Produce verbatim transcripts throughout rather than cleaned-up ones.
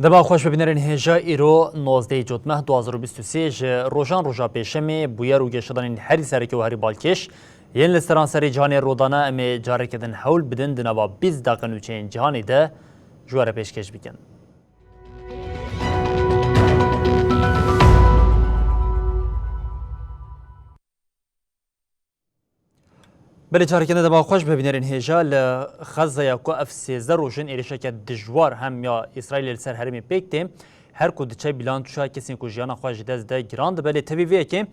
Dema xweş, bibînerên hêja, îro nozdehê Cotmeh du hazar û bîst û sê ji rojan roja pêşemê, bûyer û geşedanên herî sereke û herî balkêş yên li seranserê cîhanê rodana, em ê careke din hewl bidin di nava bîst deqe nûçeyên cîhanê de ji we re pêşkêş bikin. Belê, careke din dema xweş, bibînerên hêja. Li Xezzeya ku ev sêzdeh roj in êrişeke dijwar hem ya Îsraîlê li ser herêmê pêk tê, her ku diçe bîlançoya kesên ku jiyana xwe ji dest de giran dibe. Lê tevî vê yekê,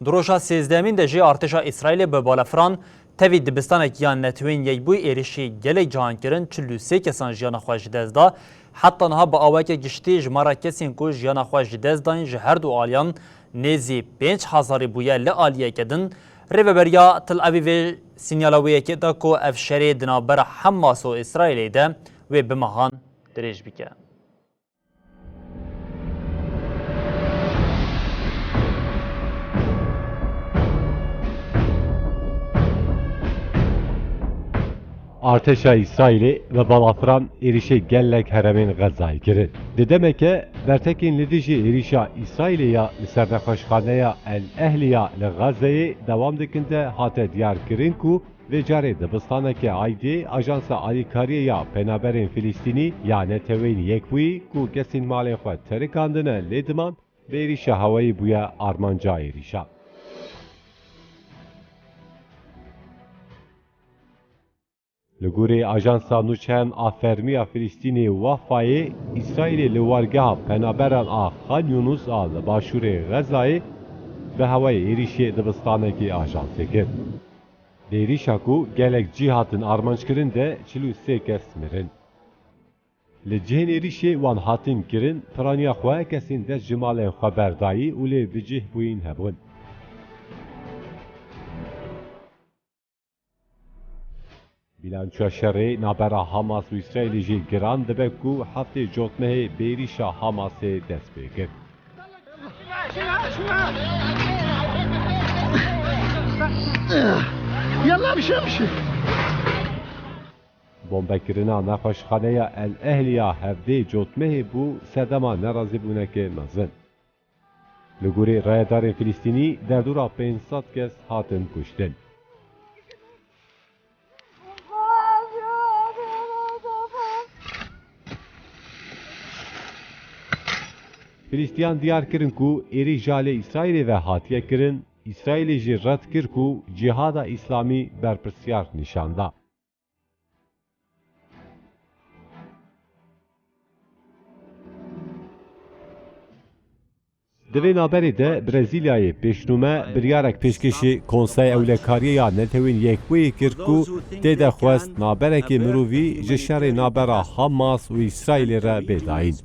di roja sêzdehemîn de jî artêşa Îsraîlê bi balafiran tevî dibistanek ya Neteweyên Yekbûyî êrişî gelek cihan kirin, çil û sê kesan jiyana xwe ji dest da. Heta niha bi aweke giştî jimara kesên ku jiyana xwe ji dest dayîn ji her du aliyan nêzî pênc hezarî bûye. Li aliyeke din, Rêveberiya Tel Avîvê sînyala wê yekê da ku ev şerê di navbera Hamas û Îsraîlê de wê bi mehan dirêj bike. Artêşa Îsraîlê bi balafiran êrişê gelek herêmên Xezayê kirin. Di demeke bertekên li dijî êrişa Îsraîlê ya li ser nexweşxaneya El Ehliya li Xezeyê dewam dikin de hate diyarkirin ku vê carê dibistaneke aîdê Ajansa Alîkariyê ya Penaberên Filistînî ya Neteweyên Yekbûyî ku kesên malên xwe terikandine lê diman, bi êrişa hewayî bûye armanca êrişa. Li gorî ajansa nûçeyan a fermî ya Filistînê Wafayê, Îsraîlê li wargeha penaberan a Xan Yûnus a li başûrê Xezayê bi hewayê êrişê dibistanekî ajansê kir. Di êrişa ku gelek cî hatin armanckirin de çil û sê kes mirin. Li cihên êrişê wan hatin kirin, piraniya xwe kesên dest ji malên xwe berdayî û lê bi cih bûyîn hebûn. Bîlançoya şerê navbera Hamas û Îsraîlê jî giran dibe ku heftê Cotmehê bi êrişa Hamasê dest pê kir. Yalla bir şey, bir şey. Bombekirina nexweşxaneya El Ehliya hevdê Cotmehê bû sedema nerazîbûneke mezin. Li gorî rayedarên Filistînî, derdora pênc sed kes hatin kuştin. Filistîyan diyar kirin ku êrîş ji alî Îsraîlê ve hatiye kirin, Îsraîlê jî red kir ku Cîhada Îslamî berpirsyar nîşan da. Di vê navberê de Brezîlyayê pêşnûme biryarek pêşkêşî Konseya Ewlekariyê ya Netewên Yekbûyî kir ku tê de xwest navberekê mirovî ji şerê navbera Hamas û Îsraîlê re bê dayîn.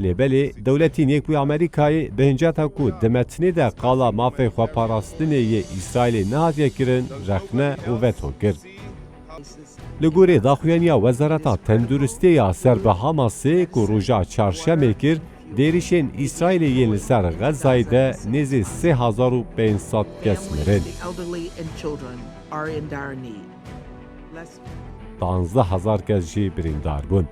Lê belê Dewletên Yekbûyî Amerîkayê bi hinceta ku di metnê de qala mafê xweparastinê yê Îsraîlê nehatiye kirin, rexne û veto kir. Li gorî daxuyaniya Wezareta Tenduristiyê ya ser bi Hamasê ku roja çarşemê kir, di êrişên Îsraîlê yên li ser Xezayê de nêzî sê hezar û pênc sed kes mirin. Panzdeh hezar kes jî birîndar bûn.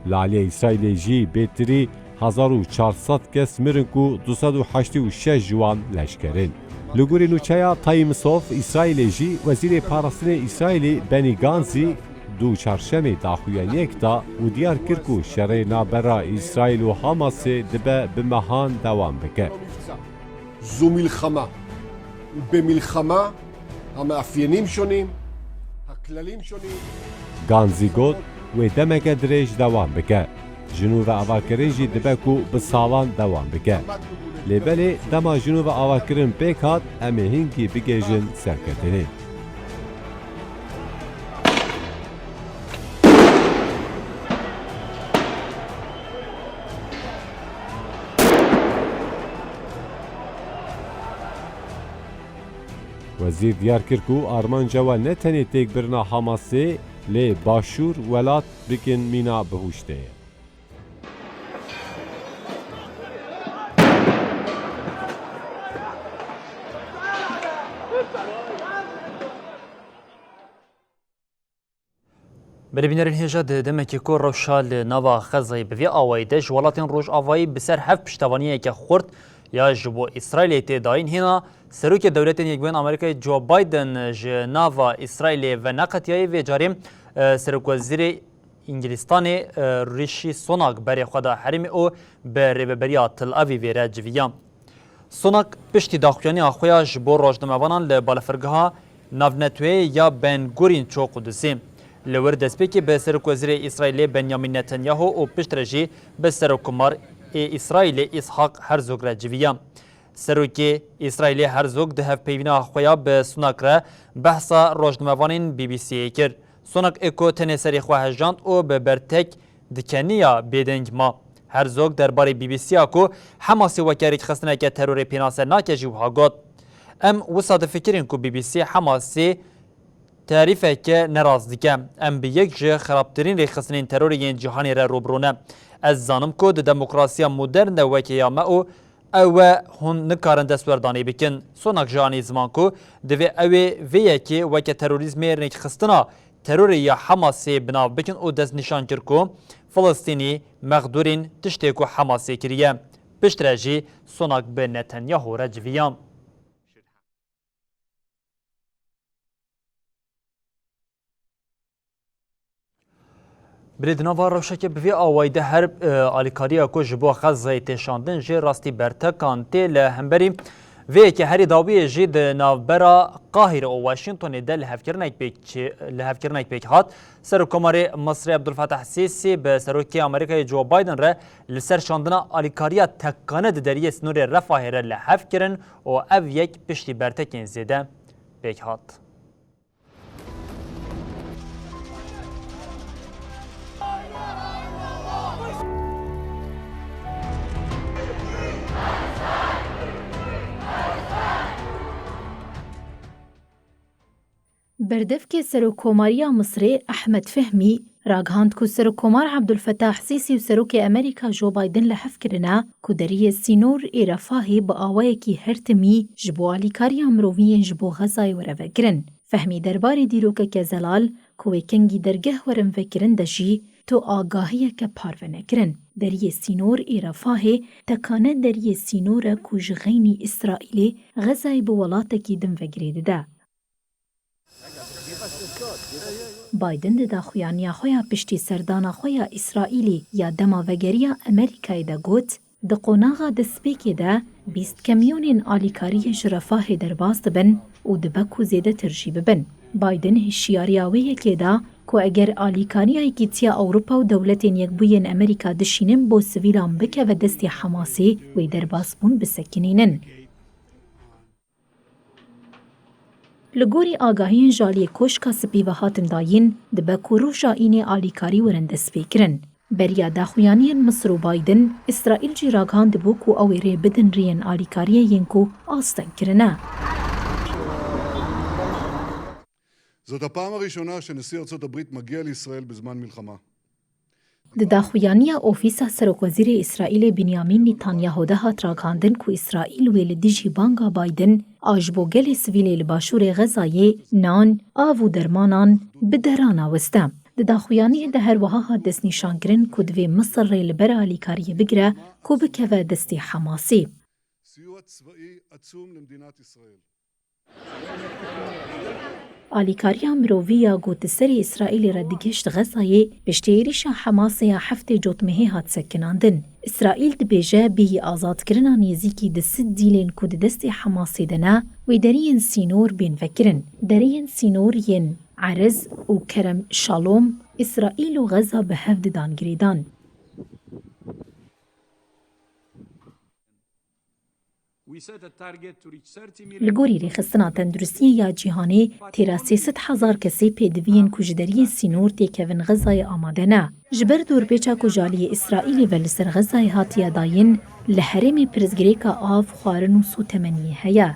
Li aliyê Îsraîlê jî bêtirî hezar û çar sed kes mirin ku du sed û heştê û şeş ji wan leşker in. Li gorî nûçeya Times of Îsraîlê jî, Wezîrê Parastinê Îsraîlê Benî Ganzî dû çarşemê daxuyaniyek da û diyar kir ku şerê navbera Îsraîl û Hamasê dibe bi mehan dewam bike. זו מלחמה, ובמלחמה המאפיינים שונים, הכללים שונים. Ganzî got, wê demeke dirêj dewam bike. Ji nû ve avakirin jî dibe ku bi salan dewam bike. Lê belê dema ji nû ve avakirin pêk hat, em ê hingî bigihêjin serketinê. Wezîr diyar kir ku armanca we ne tenê têkbirina Hamasê, lê Başûr welat bikin mîna bihuştê. Berê bînerên hêja, di demekê ku rewşa li nava Xezayê bi vê awayî de ji welatên Rojavayî bi ser hev piştevaniyeke xurt ya ji bo Îsraîlê tê dayîn hêna, Serokê Dewletên Yekbûyên Amerîkayê Joe Biden ji nava Îsraîlê veneqetiyaye. Vê carê, e, Serokwezîrê Îngilîstanê, e, Rishi Sunak berê xwe da herêmê û bi rêveberiya Tel Avîvê re civiya. Sunak piştî daxuyaniya xwe ya ji bo rojnamevanan li balafirgeha navneteweyê ya Ben Gurîn çû Qudusê. Li wir destpêkê bi Serokwezîrê Îsraîlê Benyamin Netanyahu û piştre jî bi Serokkomar ê Îsraîlê Îshak Herzog re civiya. Serokê Îsraîlê Herzog di hevpeyvîna xwe ya bi Sunak re behsa rojnamevanên B B C'yê kir. Sunak ê ku tenê serê xwe hejand û bi bertek dikeniya bêdeng ma. Herzog derbarê B B C'ya ku Hamasê weke rêkxistineke terorê pênase nake jî wiha got, "Em wisa difikirîn ku B B C Hamasê tarîfeke nerast dike. Em bi yek ji xerabtirîn rêkxistinên terorê yên cîhanê re rûbirû ne. Ez zanim ku di demokrasiya modern de weke ya me û ew e hûn nikarin destwerdanê bikin." Sunak jî anî ziman ku divê ew ê vê yekê weke terorîzmê rêkxistina terorê ya Hamasê bi nav bikin û destnîşan kir ku Filistînî mexdûrîn tiştê ku Hamasê kiriye. Piştre jî Sunak bi Netanyahu re civiya. Birê di nava rewşeke bi vê awayî de her, e, alîkariya ku ji bo Xezayê tê şandin jê rastî bertekan tê li hemberî vê yekê herî dawiyê jî di navbera Qahîre û Washingtonê de lihevkirinek pêk çê-, lihevkirinek pêk hat. Serokkomarê Misrê Abdulfetah Sîsî bi Serokê Amerîkayê Joe Biden re li ser şandina alîkariya tekane di deriyê sînorê Refahê re li hev kirin û ev yek piştî bertekên zêde pêk hat. Berdevkê Serokkomariya Misrê Ehmed Fehmî ragihand ku Serokkomar Abdulfetah Sîsî û Serokê Amerîka Joe Biden li hev kirine ku deriyê sînor ê Refahê bi awayekî her timî ji bo alîkariya mirovî yên ji bo Xezayê were vekirin. Fehmî derbarê dîrokeke zelal ku wê kengî dergeh werin vekirin de jî tu agahiyeke parve nekirin. Deriyê sînor ê Refahê tekane deriyê sînor e ku ji xeynî Îsraîlê Xezayê bi welatekî din ve girê dide. Biden di daxuyaniya xwe ya piştî serdana xwe ya Îsraîlê ya dema vegeriya Amerîkayê de got, di qonaxa destpêkê de bîst kamyonên alîkariyê ji Refahê derbas dibin û dibe ku zêdetir jî bibin. Biden hişyariya wê yekê da ku eger alîkariyayekî tiya Ewropa û Dewletên Yekbûyên Amerîka dişînin bo sivîlan bikeve destê Hamasê, wê derbasbûn bisekinînin. Li gorî agahiyên ji aliyê Koşka Spî ve hatin dayîn, dibe ku roja înê alîkarî werin destpêkirin. Beriya daxuyaniyên Misir û Biden, Îsraîl jî ragihandibû ku ew ê rê bidin rêyên alîkariyê yên ku asteng kirine. זאת הפעם הראשונה שנשיא ארצות הברית מגיע לישראל בזמן מلחמה. Di daxuyaniya Ofîsa Serokwezîrê Îsraîlê Binyamîn Netanyahu de hat ragihandin ku Îsraîl wê li dijî banga Biden a ji bo gelê sivîlê li başûrê Xezayê nan, av û dermanan bide ranawiste. Di daxuyaniyê de her wiha hat destnîşankirin ku divê Misir rê li ber alîkariyê bigire ku bikeve destê Hamasê. סיוע צבאי עצום למדינת ישראל. Alîkariya mirovî ya ku di serê Îsraîlê re digihişt Xezayê, piştî êrîşa Hamasê ya heftê cotmehê hat sekinandin. Îsraîl dibêje bêyî azadkirina nêzîkî du sed dîlên ku di destê Hamasê de ne, wê deriyên sînor bên vekirin. Deriyên sînor yên Erez û Kerem Şalom, Îsraîl û Xeza bi hev didan girêdan. Li gorî Rêxistina Tenduristiyê ya Cîhanê, têra sê sed hezar kesê pêdiviyên ku ji deriyê sînor têkevin Xezayê amade ne. Ji ber dorpêça ku ji aliyê Îsraîlê ve li ser Xezayê hatiye dayîn, li herêmê pirsgirêka av, xwarin û sotemeniyê heye.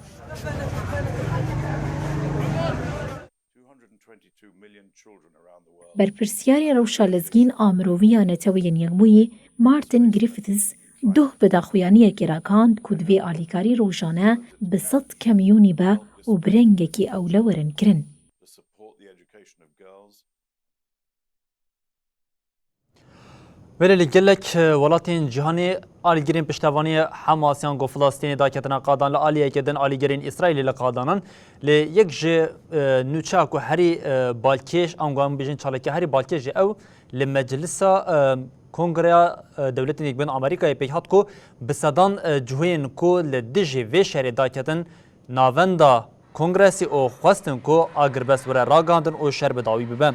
Berpirsiyarê rewşa lezgîn a mirovî ya Neteweyên Yekbûyî Martin Griffiths doh bi daxuyaniyekê re gihand ku divê alîkarî rojane bi sed kemyûnî be û bi rengekî ewle werin kirin. Belê li gelek, e, welatên cîhanê alîgirên piştevaniyê Hamas yan ku Filistînê daketina qadan li aliyeke din alîgirên Îsraîlê li qadan in. Lê yek ji, e, nûçeya ku herî, e, balkêş, ango em bêjin çalakî herî balkêş jî ew li Meclisa, e, Kongreya, e, Dewletên Yekbûyî Amerîkayê pêk hat ku bi sedan, e, cihûyên ku li dijî vê şerê daketin, navenda Kongresê û xwestin ku agirbest were ragihandin û şer bi dawî bibe.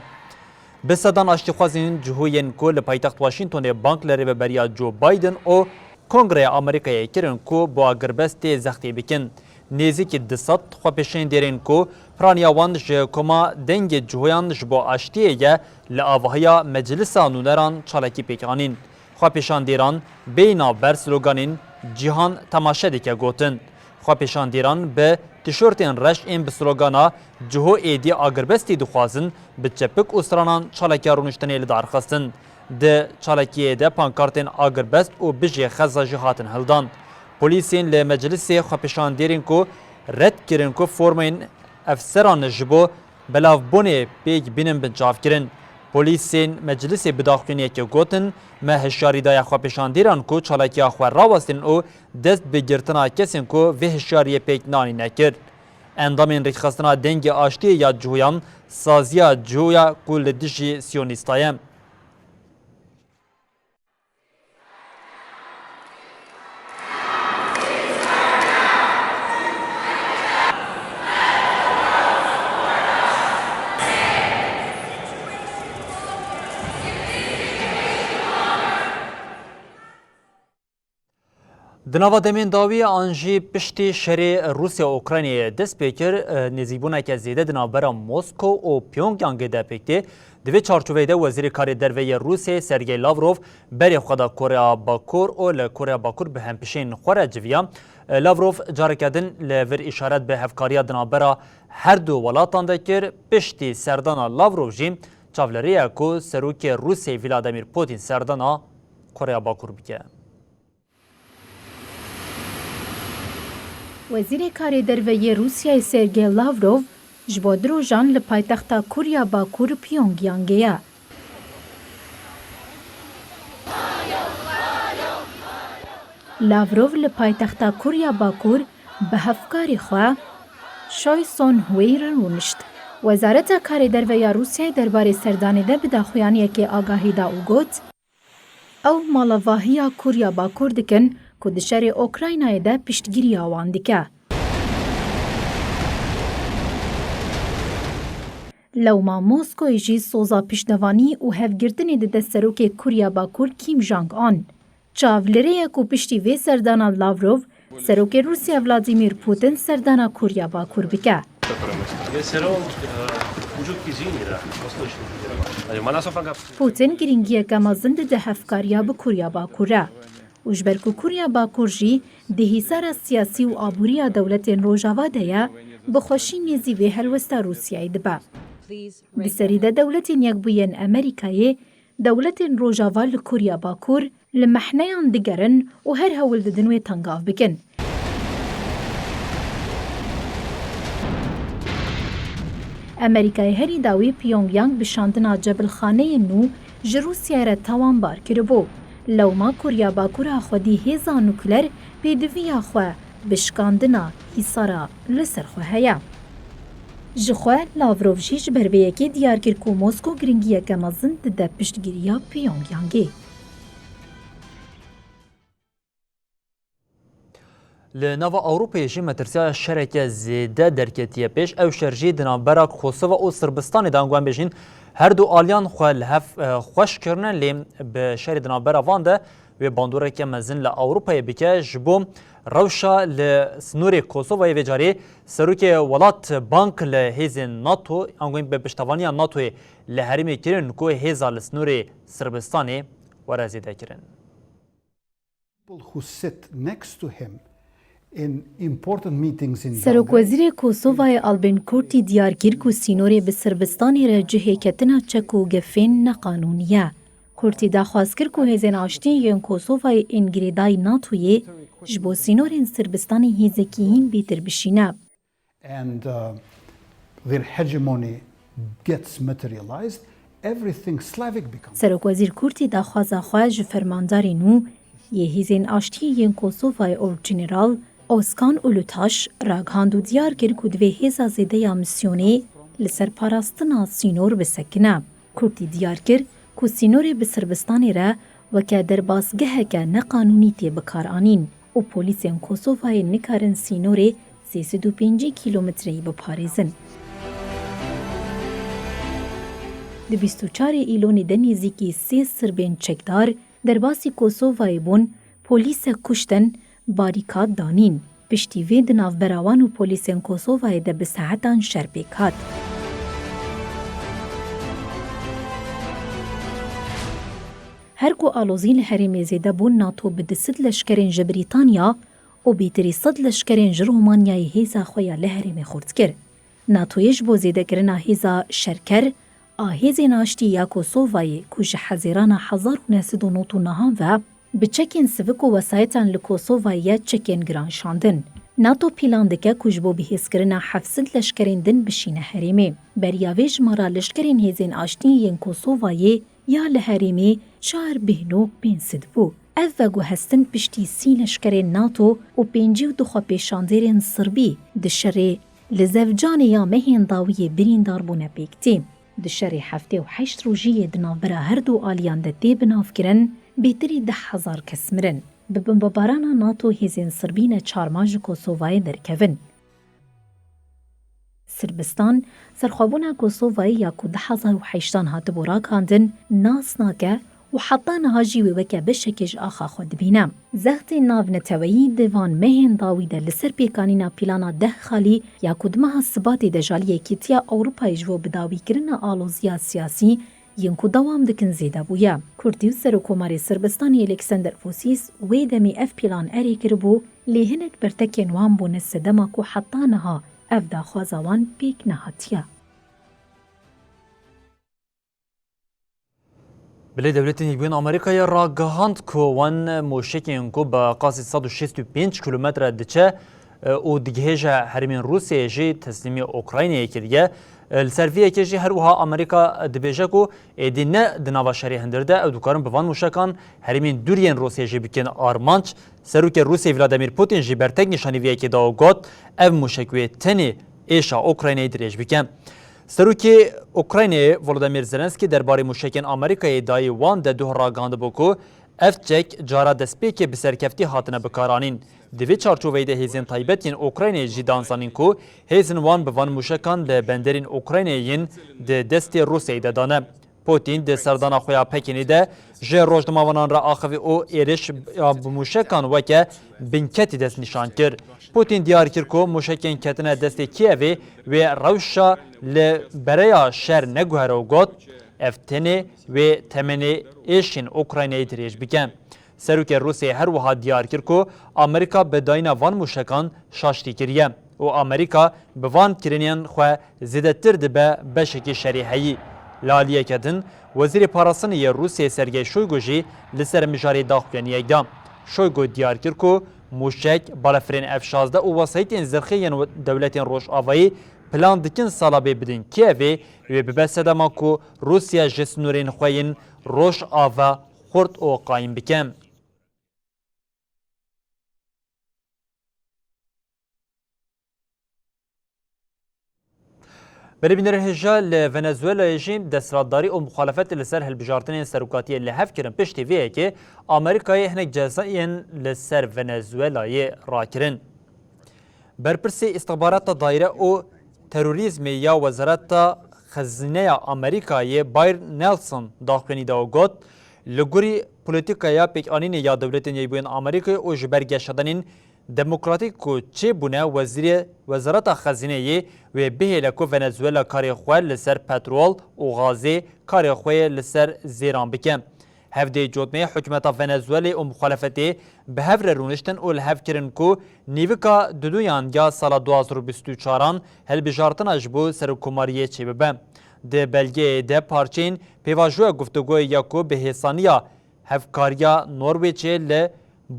Bi sedan aştîxwazên cihû yên ku li paytext Washingtonê bang li rêveberiya Joe Biden û Kongreya Amerîkayê kirin ku bo agirbestê zextê bikin. Nêzîkî du sed xwepêşandêrên ku piraniya wan ji koma dengê cihûyan ji bo aştiyê ye li avahiya Meclisa Nûneran çalakî pêk anîn. Xwepêşandêran bêyî navber sloganên Cîhan temaşe dike gotin. Xwepêşandêran bi tişortên reş ên bi slogana Cihû êdî agirbestî dixwazin bi çepik û stranan çalakiya rûniştinê li dar xistin. Di çalakiyê de pankartên agirbest û Bijê Xeza jî hatin hildan. Polîsên li meclisê xwepêşandêrên ku red kirin ku formên efseran ji bo belavbûnê pêk bînin bin çavkirin. Polîsên meclisê bi daxuyaniyekê gotin, me hişyarî daye xwepêşandêran ku çalakiya xwe rawestînin û dest bi girtina kesên ku vê hişyariyê pêk nanîne kir. Endamên Rêkxistina Dengê Aştiyê ya Cihûyan saziya cihû ya ku li dijî Siyonîsta ye. Di nava demên dawî an jî piştî şerê Rûsya û Ukraynayê dest pê kir, e, nêzîkbûneke zêde di navbera Moskow û Pyongyangê de pêk tê. Di vê çarçoveyê de Wezîrê Karê Derve yê Rûsyayê Sergey Lavrov berê xwe da Koreya Bakur û li Koreya Bakur bi hempişeyên xwe re civiya. E, Lavrov careke din li vir îşaret bi hevkariya di navbera her du welatan de kir, piştî serdana Lavrov jî çavlêrî ye ku Serokê Rûsyayê Vladimir Putin serdana Koreya Bakur bike. Wezîrê Karê Derve yê Rûsyayê Sergey Lavrov ji bo du rojan li paytexta Kûrya Bakur Pyongyangê ye. Lavrov li paytexta Kûrya Bakur bi hevkarê xwe Choi Son-hui re rûnişt. Wezareta Karê Derve ya Rûsyayê derbarê serdanê de bi daxuyaniyekê agahî da û got, Ew malevahiya Kûrya Bakur dikin ku di şerê Ukraynayê de piştgiriya wan dike. Lewma Moskoyê jî soza piştevanî û hevgirtinê dide serokê Kûrya Bakur Kim Jong-un. Çav li rê ye ku piştî vê serdana Lavrov, serokê Rûsya Vladimir Putin serdana Kûrya Bakur bike. Putin girîngiyeke mezin dide hevkariya bi Kûrya Bakur re û ji ber ku Kûrya Bakur jî di hîsara siyasî û aborî ya dewletên Rojava de ye, bi xweşî nêzî vê helwesta Rûsyayê dibe. Di serî de Dewletên Yekbûyên Amerîkayê, dewletên Rojava li Kûrya Bakur li mehneyan digerin û her hewl didin wê tengav bikin. Amerîkayê herî dawî Pyongyang bi şandina cebilxaneyên nû ji Rûsyayê re tawanbar kiribû. Lewma Kûrya Bakur a xwedî hêza nukler pêdiviya xwe bi şikandina hîsara li ser xwe heye. Ji xwe Lavrov jî ji ber vê yekê diyar kir ku Mosko giringiyeke mezin dide piştgiriya Pyongyangê. Li nava Ewropayê jî metirsiya şereke zêde derketiye pêş. Ew şer jî di navbera Kosova û Sirbistanê de, ango em bêjin, her du aliyan xwe li hev, e, xweş kirine, lê bi şerê di navbera van de wê bandoreke mezin li Ewropayê bike ji bo rewşa li snorê Kosovayê. Vê carê serokê welat bang li hêzên NATO, ango bi piştevaniya NATOyê li herêmê kirin ku hêza li snorê Sirbistanê were zêdekirin. People who sit next to him In important meetings in Serokwezîrê Kosovayê Albin Kurtî diyar kir ku sînorê bi Sirbistanê re cihê ketina çek û gefên neqanûnî ye. Kurtî daxwaz kir ku hêzên aştiyê yên Kosovayê ên girêdayî NATOyê ji bo sînorên Sirbistanê hêzekî yîn bêtir bişîne. And uh, their hegemony gets materialized, everything Slavic becomes. Serokwezîr Kurtî daxwaza xwe ji fermandarê nû yê hêzên aştiyê yên Kosovayê Orgeneral Oskan Ulutaş ragihand û diyar kir ku divê hêza zêde ya misyonê li ser parastina sînor bisekine. Kurtî diyar kir ku sînorê bi Sirbistanê re weke derbasgeheke neqanûnî tê bikaranîn û polîsên Kosovayê nikarin sînorê sê sed û pêncî kîlometreyî biparêzin. Di bîst û çarê Îlonê de nêzîkî sê Sirbên çekdar derbasî Kosovayê bûn, polîsek kuştin, barîkad danîn. Piştî vê di navbera wan û polîsên Kosovayê de bi saetan şer pêk hat. Her ku alozî li herêmê zêde bû, NATO bi du sed leşkerên ji Brîtanya û bêtirî sed leşkerên ji Romanyayê hêza xwe ya li herêmê xurt kir. NATOyê ji bo zêdekirina hêza şerker a Hêzên Aştî ya Kosovayê ku ji Hezîrana hezar û neh sed û nod û neh ve bi çekên sivik û wesayetan li Kosovayê ye çekên giran şandin. NATO pîlan dike ku ji bo bihêzkirina heft sed leşkerên din bişîne herêmê. Beriya vê jimara leşkerên Hêzên Aştiyê yên Kosovayê ya li herêmê çar bîn û pênc sed bû. Ev veguhestin piştî sî leşkerên NATO û pêncî û du xwepêşandêrên Sirbî di şerê li Zevcanê ya mehên dawiyê birîndar bûne pêk tî. Di şerê heftê û heşt rojiyê di navbera her du aliyan de tê binavkirin, bêtirî deh hezar kes mirin. Bi bombebarana NATO hêzên Sirbî ne çar mah ji Kosovayê derkevin. Sirbistan, serxwebûna Kosovayê ya ku du hezar û heştan hatibû ragihandin, nas nake û heta niha jî wê weke beşekê ji axa xwe dibîne. Zextên navneteweyî di van mehên dawî de li ser pêkanîna pîlana deh xalî ya ku di meha Sibatê de ji alî Yekîtiya Ewropayê ji bo bidawîkirina aloziya siyasî yên ku dewam dikin zêde bûye. Kurtî û Serokkomarê Sirbistanê Alexander Vučić wê demê ev pîlan erê kiribû, lê hinek bertekên wan bûne sedema ku heta niha ev daxwaza wan pêk nehatiye. Belê Dewletên Yekbûyên Amerîkayê ragihand ku wan mûşekên ku bi qasî sed û şêst û pênc kîlometre diçe, e, û digihêje herêmên Rûsyayê jî teslîmî Ukraynayê kiriye. E, li ser vê yekê jî her wiha Amerîka dibêje ku êdî ne di nava şerê hundir de ew dikarin bi van mûşekan herêmên dûr yên Rûsyayê jî bikin armanc. Serokê Rûsyayê Vladimir Putin jî bertek nîşanî vê yekê da û got, ev mûşek wê tenê êşa Ukraynayê dirêj bike. Serokê Ukraynayê Volodymyr Zelensky derbarê mûşekên Amerîkayê dayî wan de duh ragihandibû ku ev çek cara destpêkê bi serkeftî hatine bikaranîn. Di vê çarçoveyê de hêzên taybet yên Ukraynayê jî dan zanîn ku hêzên wan bi van mûşekan li benderên Ukraynayê yên di destê Rûsyayê de dane. Putin di serdana xwe ya Pekinê de ji rojnamevanan re axivî û êrişa bi mûşekan weke binketî destnîşan kir. Putin diyar kir ku mûşekên ketine destê Kîevê wê rewşa li bereya şer neguhere û got, ev tenê wê temenê êşên Ukraynayê dirêj bike. Serokê Rûsyayê her wiha diyar kir ku Amerîka bi dayîna van mûşekan şaştî kiriye û Amerîka bi van kirinên xwe zêdetir dibe beşekî şerê heyî. Li aliyeke din, Wezîrê Parastinê yê Rûsyayê Sergey Shoygu jî li ser mijarê daxuyaniyek da. Shoygu diyar kir ku mûşek, balefirên F şazdeh û wesayîtên zirxê yên dewletên Rojavayî plan dikin sala bê bidin Kîevê, wê bibe sedema ku Rûsya ji sînorên xwe yên Rojava xurt û qayîm bike. Belê bînerên hêja, li Venezuelayê jî desthilatdarî û muxalefet li ser hilbijartinên serokatiyê li hev kirin. Piştî vê yekê Amerîkayê hinek cezayên li ser Venezuelayê rakirin. Berpirsê Îstixbarata Daîre û Terorîzmê ya Wezareta Xezîneya Amerîkayê Byron Nelson daxuyanî da û got, li gorî polîtîkaya pêkanînê ya Dewletên Yekbûyên Amerîkayê û ji ber geşedanên demokratîk ku çêbûne, wezîrê Wezareta Xezîneyê wê bihêle ku Venezuela karê xwe li ser petrol û gazê karê xwe yê li ser zêran bike. Hevdê cotmê hikûmeta Venezuelê û muxalefetê bi hev re rûniştin û li hev kirin ku nîvika duduyan ya sala du hazar û bîst û çaran hilbijartina ji bo serokkomariyê çêbibe. Di belgeyê de parçeyên pêvajoya guftûgoyê ya ku bi hêsaniya hevkariya Norwêçê li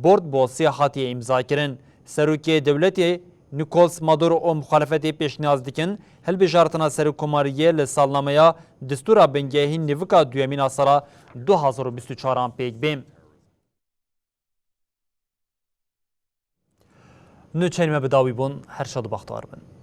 Bordbosê hatiye îmzakirin. Serokê dewletê Nicolas Maduro û muxalefetê pêşniyaz dikin hilbijartina serokkomariyê li salnameya distûra bingehîn nîvika duyemîn a sala du hazar û bîst û çaran pêk bê. Nûçeyên me bi dawî bûn, her şad û bextewar bin.